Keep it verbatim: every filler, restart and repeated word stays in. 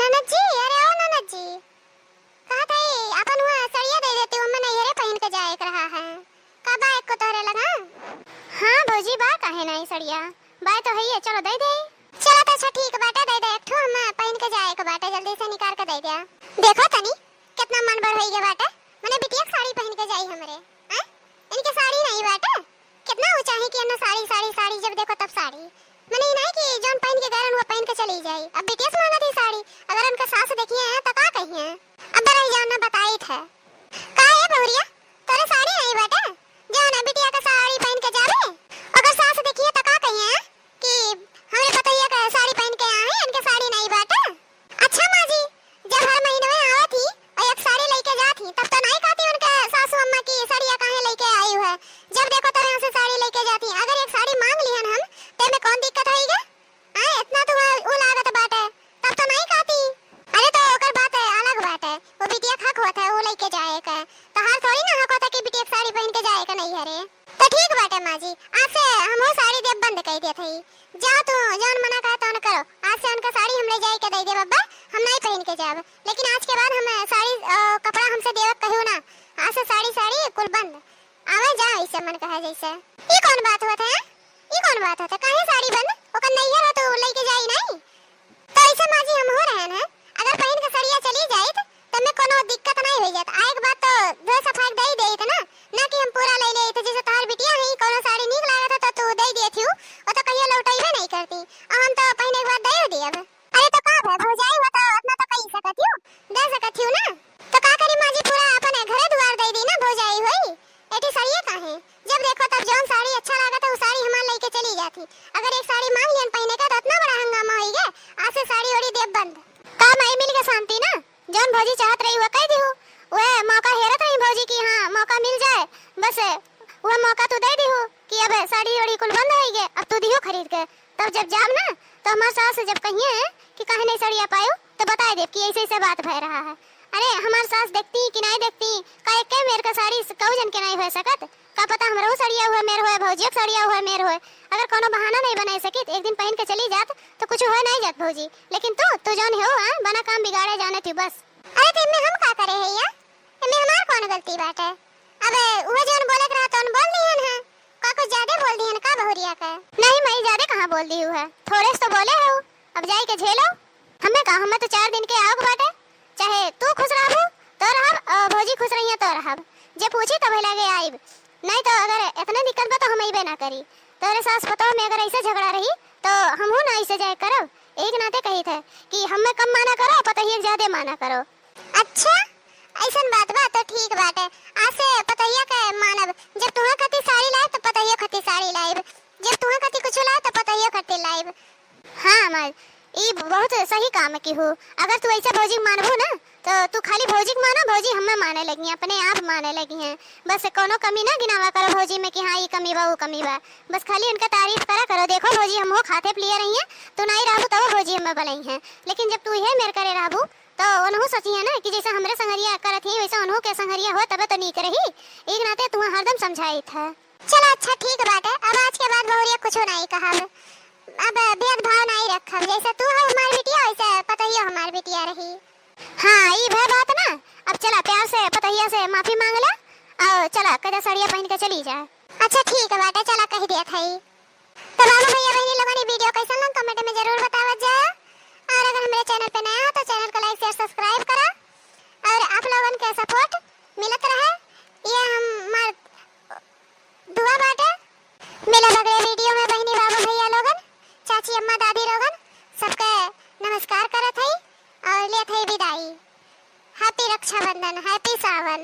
ननद जी, अरे ओ ननद जी, कहत हई, आपन हुआ सड़िया दे देती, ओमे नैहरे पहिन के जाए के रहा है। का बा एको तोहरे लगा? हाँ भौजी, बा, काहे नाई सड़िया? बा तो हइये, चलो दे दे। चलो तो अच्छा ठीक बाटे, दे दे एक ठो, हम पहिन के जाए के बाटे, जल्दी से निकाल के दे दे। देखो तनी, कितना मन बढ़ होई गया बाटे, मने बिटिया के साड़ी पहिन के जाई हमरे, हैं? इनके साड़ी नाई बाटे, कितना ऊ चाही कि इन्हें साड़ी, साड़ी, साड़ी, जब देखो तब साड़ी। मने ई नाई कि जौन पहिन के गए रहन, वो पहिन के चली जाई। अब बिटिया से मांगत ही साड़ी, अगर उनके सास देखिए हैं, तो का कहिए? अब रह जाओ ना, बताई थे। का ए बहुरिया, तोरे साड़ी नाई बाटे? जौन बिटिया के साड़ी पहिन के जावे, अगर सास देखिए, तो का कहिए हैं कि हमरे पतोहिया के साड़ी पहिन के आए हैं, इनके साड़ी नाई बाटे? अच्छा माँ जी, जब हर महीने में आवत ही और एक साड़ी लेके जात ही, तब तो नाई कहती उनके सासू अम्मा की साड़िया काहे लेके आई है? जब देखो तब यहाँ से साड़ी लेके जाती। अगर एक साड़ी मांग लिहन हम, ते में कौन दिक्कत होई गे? हाँ, इतना तो उ लागत बाटे, तब तो नाई कहती। अरे तो ओकर बात अलग बाटे, वो बिटिया के हक होत है, वो लेके जाए के। तोहार थोड़ी ना हक होता कि बिटिया के साड़ी पहिन के जाए के नैहरे। तो ठीक बाटे माँ जी, आज से हमहू साड़ी देब बंद कर देत हई। जाओ तू, जौन मना कहे तौन करो। आज से उनका साड़ी हम ले जाए के दे देब अब्बा, हम नाई पहिन के जाब। लेकिन आज के बाद हम साड़ी, अ, कपड़ा हमसे देवे के कहियो ना। आज से साड़ी साड़ी कुल बंद। आवे जा ऐसे मन कहे जैसे। ई कौन बात होत है? ई कौन बात होत है? काहे साड़ी बंद? ओकर नैहर हो तो लेके जाई नाई। तो ऐसे माँ जी हमहू रहन है, अगर पहिन के सड़िया चली जाइत, तब में कोनो दिक्कत नहीं हो जात। आए के बाद तो धोए सफाई दे देत ना, ना कि हम पूरा ले लेत। जैसे तोहार बिटिया है, कोनो साड़ी नीक लागत है तो तू दे देत हियो, वो तो कहियो लौटइबे नहीं करती। और हम तो पहिने के बाद दे दियब। अरे तो का भे भौजाई हो तो उतना तो कही सकत हियो, दे सकत हियो ना। तो का करी माँ जी, पूरा अपने घरे दुआर दे दी ना भौजाई होई। एठी सड़िया काहे? जब देखो तब जौन साड़ी अच्छा लागत है, उ साड़ी हमार लइके चली जाती। अगर एक साड़ी मांग लियन पहिने का, तो इतना बड़ा हंगामा होई गे, आज से साड़ी ओड़ी देब बंद। का माई मिल के शांति ना, जौन भौजी चाहत रही, वह कह दिहु। वह मौका हेरत रही भौजी की, हाँ, मौका मिल जाए, बस वह मौका तू दे दिहु कि अब साड़ी ओड़ी कुल बंद होई गे, अब तू दिहु खरीद के। तब जब जाब ना, तो हमार सास जब कहिए कि काहे नहीं सड़िया पायो, तो बताए देब कि ऐसे ऐसे बात भय रहा है। अरे, हमार सास देखती कि नहीं देखती, का एक मेर का साड़ी से कऊ जन के नहीं हो सकत? का पता हमरो सड़िया हुए मेर होए, भौजियो के सड़िया हुए मेर होए। अगर कोनो बहाना नहीं बनाए सकित, एक दिन पहन के चली जात, तो कुछ होए नहीं जात भौजी। लेकिन तू, तू जौन हो, हाँ, बना काम बिगाड़े जाने थी बस। अरे, तो इनमें हम का करे है या? एमे हमार कौन गलती बाटे? अब उहे जौन बोले के रहा तौन बोल दिहन है। का कुछ ज्यादा बोल दिहन का बहुरिया के? नहीं माई, ज्यादा कहाँ बोल दिहु है, थोड़े से तो बोले हो। अब जाई के झेलो। हमें का, हमें तो चार दिन के आउक बाटे, चाहे तू खुश रहबू तो रहब और भौजी खुश रहिए तो रहब। जे पूछी तब लगे आइब, नहीं तो अगर इतने दिक्कत बा तो हम अइबे ना करी। तोरे सास पतोह में अगर ऐसे झगड़ा रही तो हमहू ना ऐसे जाए करब। एक नाते कही थे कि हमें कम माना करो, पतोहिए के ज्यादा माना करो। अच्छा, ऐसन बात बा तो ठीक बाटे। आज से पतोहिया के मानब। जब तुहे खातिर साड़ी लाइब तो पतोहियो खातिर साड़ी लाइब। जब तुहे खातिर कुछ लाइब तो पतोहियो खातिर लाइब। हाँ माई, ई बहुत सही काम की हो। अगर तू ऐसे भौजी के मानबू ना तो तू खाली भौजी के माना, भौजी हमें माने लगी हैं, अपने आप माने लगी हैं। बस कोनो कमी ना गिनावा करो भौजी में कि हाँ ई कमी बा, वो कमी बा। बस खाली उनका तारीफ करा करो, देखो भौजी हमहू खाते पिए रही हैं, तू नहीं रहबू तब भौजी हमें बोलई हैं। लेकिन जब तू इहे मेर करे रहबू तो ओनहू सोचिहे ना कि जैसे हमरे संगरिया करत ही, वैसे ओनहू के संगरिया हो, तबे तो नीक रही। एक नाते तू हरदम समझाइत है। चलो अच्छा ठीक बाटे, अब आज के बाद बहुरिया कुछो नहीं कहब, अब भेदभाव नहीं रखब। जैसे तू हो हमार बिटिया, वैसे पतोहियो हमार बिटिया रही। हाँ, ई भय बात ना। अब चला प्यार से पतोहिया से माफी मांग ले और चला कदा सड़िया पहन के चली जा। अच्छा ठीक बाटे, चला कह दिया था ई। तो बाबू भैया बहनी लोगन, ई video कैसन लग comment में जरूर बतावत जाए। और अगर हमरे channel पे नया हो तो channel को like, share, subscribe करा और आप लोगन के support मिलत रहे, ये हमार दुआ बाटे। मिलब अगले video में बहनी बाबू भैया लोगन, चाची अम्मा दादी लोगन, सबके नमस्कार करत हई और लेत हई विदाई। Happy रक्षाबंधन, happy सावन।